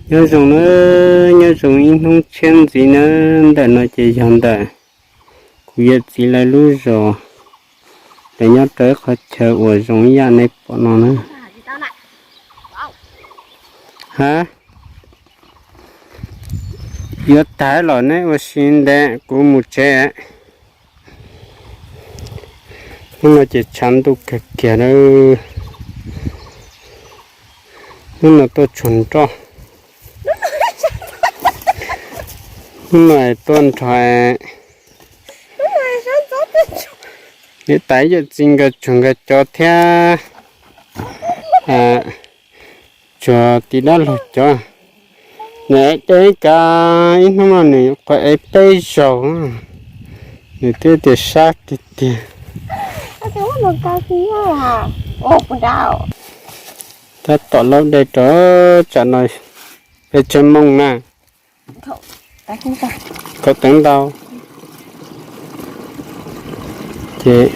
Nyob zoo na, nyob zoo ib hnub tshiab ntxiv na. Ntawm no ces yog ntawm kuv yawm txiv lawv lub zos, lawv nyob rau ib qhov chaw uas zoo ib yam nej pom no na. Ha, yuav tag los neb ua si ntawd kuv mus tsev. Hnub no ces tshav ntuj kawg kiag na. Hnub no tuaj tshuav nroj. Hnub no tuaj nrog niam tais yawm txiv nkawd tsuag nkawd cov thiab tsuag tiv dab laug cov. Nws ev dej kav ib hnub no nws qhuav ev peb zaug, nws twb tias sab tiag tiag. Tab tom laub dej rau tsam no peb tsawg moos na. Kaum teev ntau. Ces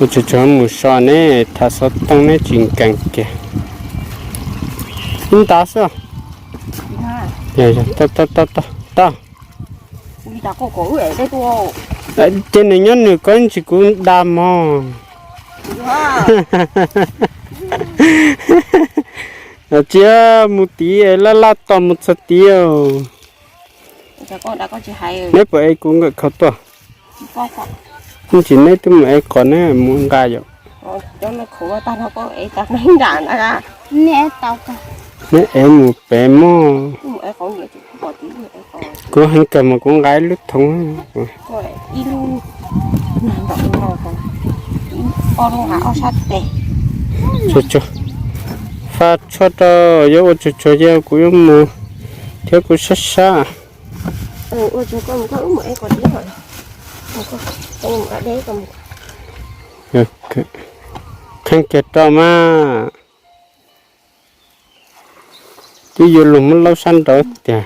ua tsuag tsuag mus so ne, tham xov tooj neb tsis nkees kiag. Ib nta xwb. Tau, tau, tau, tau. Ces nws nyob nws ko ntsis kuv da mog. Tsis mus tid, laj laj tos mus txog tid. Neb puas ev kuv nkawm khau tuaj? Ib ntsis neb twb mus ev qos neb mus nqa yom. Neb ev mus pem mog. Kuv heev kawg mas kuv nqa ib lub thoob. Tsuag tsuag, fa tshuaj rau, yuav ua tsuag tsuag ces kuv yuav mus thiab kuv sab sab. Kheej kiag rau mas. Twb yuav luag muab laub sab nraud tiag.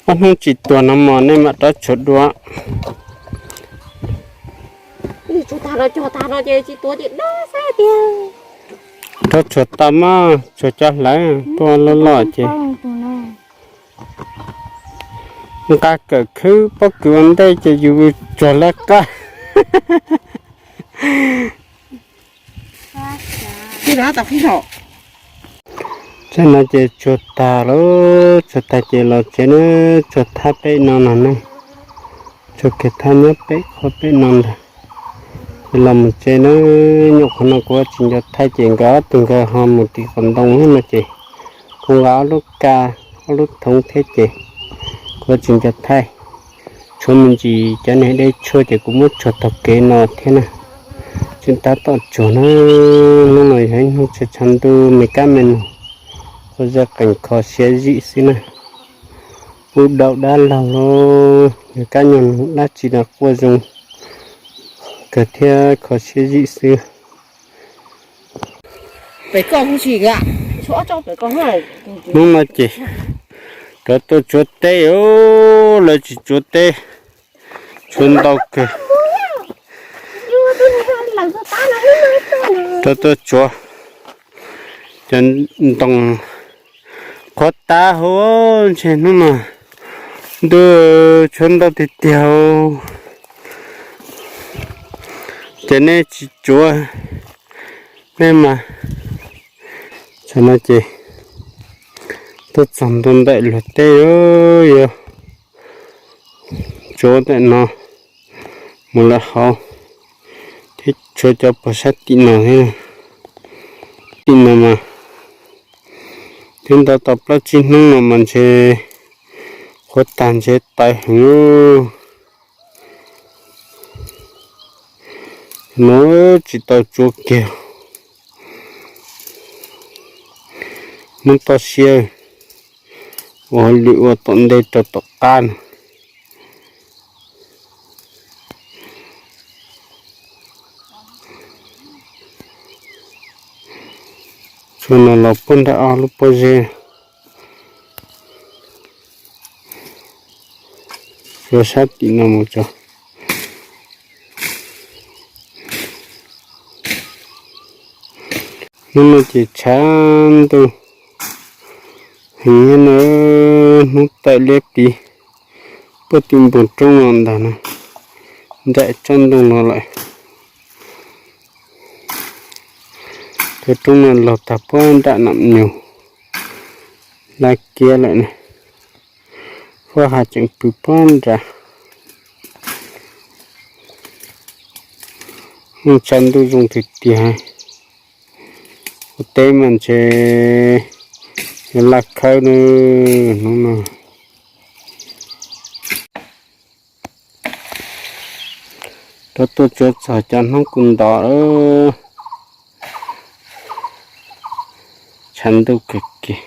Ob hnub tsis tuag no mos nej mam rov tshuav dua. Rov tshuav tau mas tshuav cov hlawv tuaj loj loj ces nqa kawm khwb pob kws ua ntej ces yus tsuag lawv qab. Tsam no ces tsuag tag lawm, tsuag tag ces los tsev na, tsuag thaj pem no no ne, tsuag kiag thaj nyob pem qhov pem no ntag. Ces los mus tsev na, nyuam qhuav no kuv tsis nco thaij ces nkawd ob tug nkawd ho mus tim qhov ntoo no ces kuv nqa ob lub ka, ob lub thoob thiab ces kuv tsis nco thaij. Tshuav me ntsis cov niag dej tshuaj ces kuv muab tsuag taug kev no thiab na. Tseem tab tom tsuag na, hnub no yog ib hnub tshav tshav ntuj me kab me noog, quaj zaj qees kho siab zim xwb na. Pub dauj dab laug los yog kab nyuag noog dab tsi los quaj zoo kawg thiab kho siab zim xwb. Hnub no ces rov tuaj tsuav teb, lawv tsis tsuav teb, tsuav ntau kawg. Rov tuaj tsuav cov ntoo qhuav tas hauv, ntshe hnub no ntuj tshuav ntau tiag tiag. Ces nej tsis tsuav, nej mas, tam no ces tuaj txog ntua ntawm luag teb, yuav tsuav ntawm no mus lawm hauv thiab tshuav cov pog sab tim no thiab. Tim no mas twb ntau tau plaub tsib hnub no mas ntshe qhuav tag ntshe tawv heev. No tsis tau tsuav kiag. Hnub toj siab ua lwm ua tom ntej rau tom qab no. Tsuav no los puag nram ob lub pob zeb. Tsuav sab tim no mus tso. Hnub no ces tshav ntuj heev na, hnub tawm liab pliv puag tim npoo roob no ntag na, nraim tsob ntoo no lawm. Cov roob no los tag puag nram nam nyuj laj kiab lawm na, huab hav tseem pw puag nrad. Tshav ntuj zoo tiag tiag, ua teb mas ntshe yuav laj khawb na hnub no. Rov tuaj tsuav txog cov hnub kuj nto, tshav ntuj kawg kiag.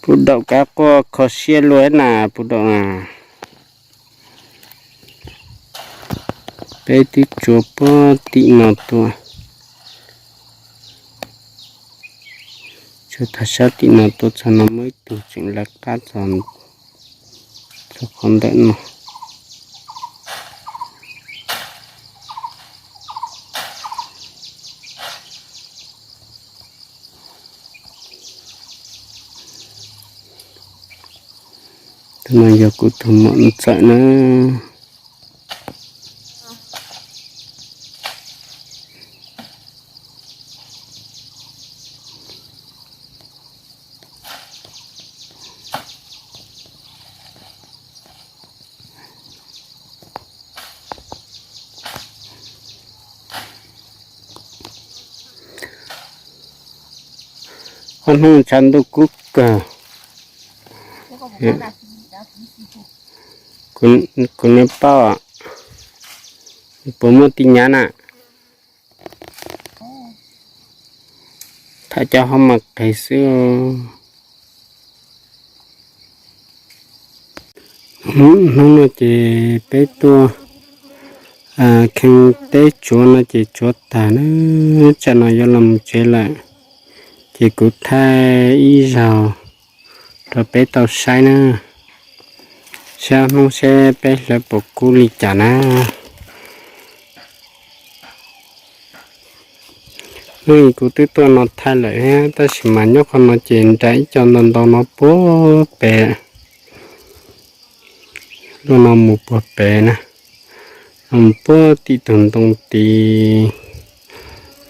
Puv daum kav quaj kho siab luaj na puv daum na. Peb twb tsuav puag tim no tuaj, tsuav tag sab tim no tuaj txog no muaj ib tug tseem lawv qab txog qhov ntawm no. Tus no yog kuv tus muam ntxawm na. Ob hnub tshav ntuj kub kawg. Kuv niam paub, puas muaj tij nyab na? Tham cov hauv mas qis xwb. Hnub no ces peb tuaj khee teb tsuav no ces tsuav tag na, tsam no yuav los mus tsev lawm, ces kuv thaij ib zaug rau peb tau saib na, saib hnub seb peb hlawv puas kub li cas na. Hnub kuv twb tuaj no thaij lawm thiab, tab sis mas nyob qhov no ces nram ib co ntau ntau no puag pem, luaj no mus puag pem na, no mus puag tim tus ntoo tid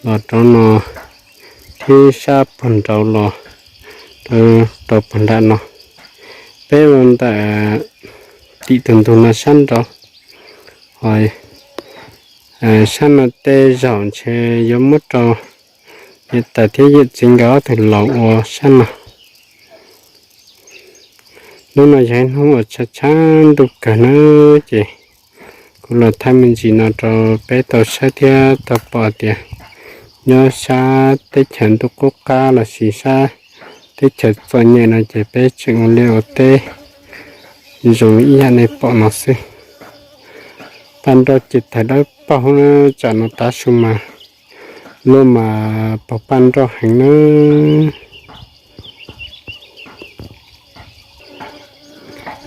los rau no, thiab sab puag nraud los rau puag nram no. Peb ua ntawm tim tus ntug no sab nraud, ho sab no tej zaum ntshe yuav muab rau niam tais thiab yawm txiv nkawd ob tug laus ua sab no. Hnub no yog ib hnub uas tshav tshav ntuj kawg na, ces kuv los thaij me ntsis no rau peb tau saib thiab tau pom tias nyob sab teb chaws ntuj qub qab lossis sab teb chaws txom nyem no ces peb tseem ua liaj ua teb zoo ib yam nej pom no xwb. Paj nroj ces tawg dawb paug na, tsam no tav su mas luaj mas pog paj nroj heev na.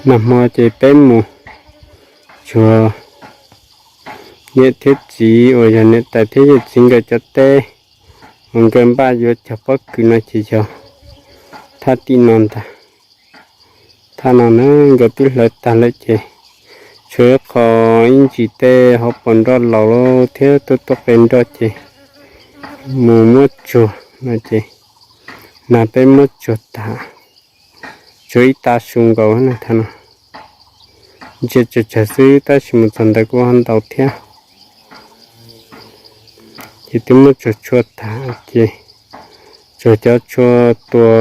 Nag hmo ces peb mus tsuag, niam thiab txiv uas yog niam tais thiab yawm txiv nkawd cov teb uas nkawd npaj yuav cog pob kws no ces yog thaj tim no ntag. Thaj no na nkawd twb hlawv tag lawm ces tshuav ib qho ib ntsis tej hauv paus nroj laus thiab tuaj tuaj qe nroj ces mus muab tsuag no ces nag peb muab tsuag tag, tsuag ib tav su nkaus na thaj no. Ntsia tsawg tsawg xwb tab sis mus txog ntawd kuj ho ntau thiab. Ces twb muab tsuag tshua tag ces tsuag cov tshua tua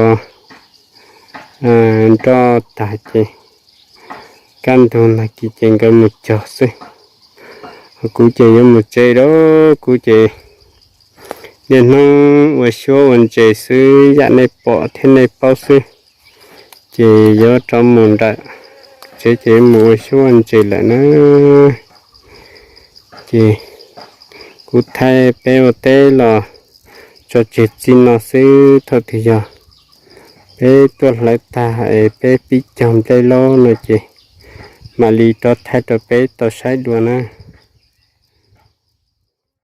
nroj tag ces kaj ntug nag kis ces nkawd mus cog xwb. Ho kuv ces yuav mus tsev lawm, kuv ces niaj hnub ua suab ua ntses xwb yam nej pom thiab nej paub xwb. Ces yuav rov mus nram tsev ces yuav mus ua suab ua ntses lawm na. Ces kuv thaij peb ua teb los tso tseg txij no xwb, thaum twg yog peb tuaj hlawv tag es peb pib cog nplej lauj no ces mam li rov thaij rau peb tau saib dua na.